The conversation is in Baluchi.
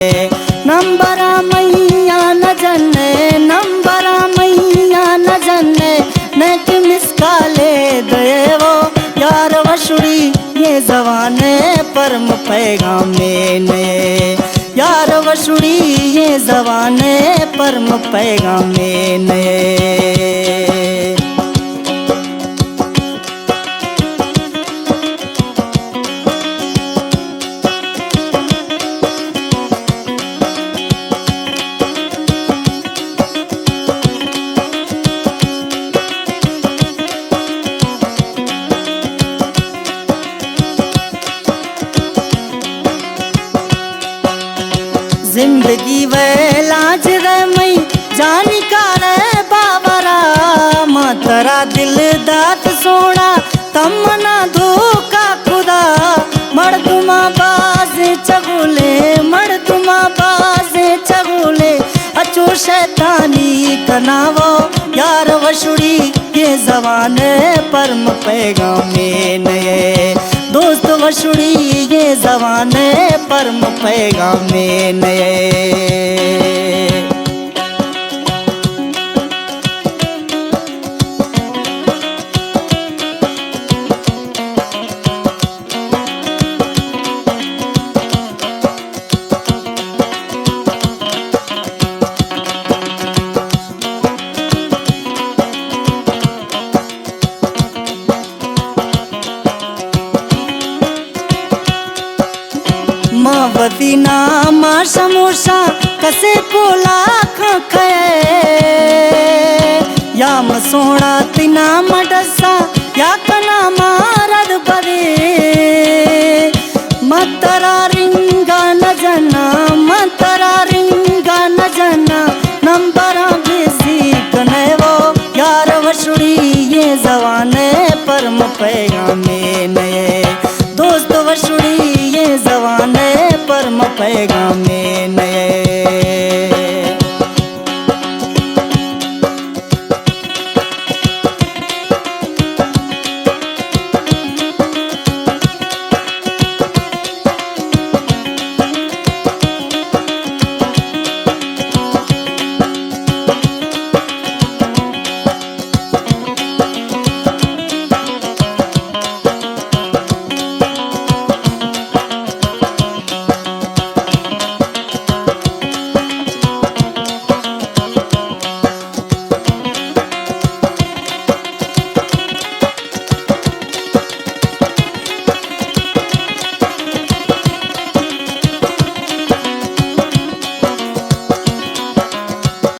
نمبر میاں نہ جنے، نمبر میاں نہ جنے، نہ کہ مس کالے دے وہ یار وشڑی، یہ زوانے پرم پیغامے نے۔ یار وشڑی، یہ زوانے پرم پیغامے نے۔ زندگی ویلاج رہ مئی جانی کارے باورا، ما ترا دل دات سونا تمنا دھوکا خدا۔ مردما باز چگولے، مردما باز چگولے، اچو شیطانی کناو یار وشڑی، یہ زوانے پرم پیغامے نے۔ دوست وشڑی، یہ زوانے پرم پیغامے نے۔ ما وتی نام ءَ شموشاں کسے پولا کھاں کئے، یا مسوڑا تئی نام ءَ ڈساں، یا کناں ما رد بدے۔ ما ترا رنگا نہ جناں، ما ترا رنگا نہ جناں، نمبراں بزی کنے وہ یار وشڑی، یہ زوانے پرم پیغامے نے۔ دوست وشڑی، یہ زوانے پرم پیغامے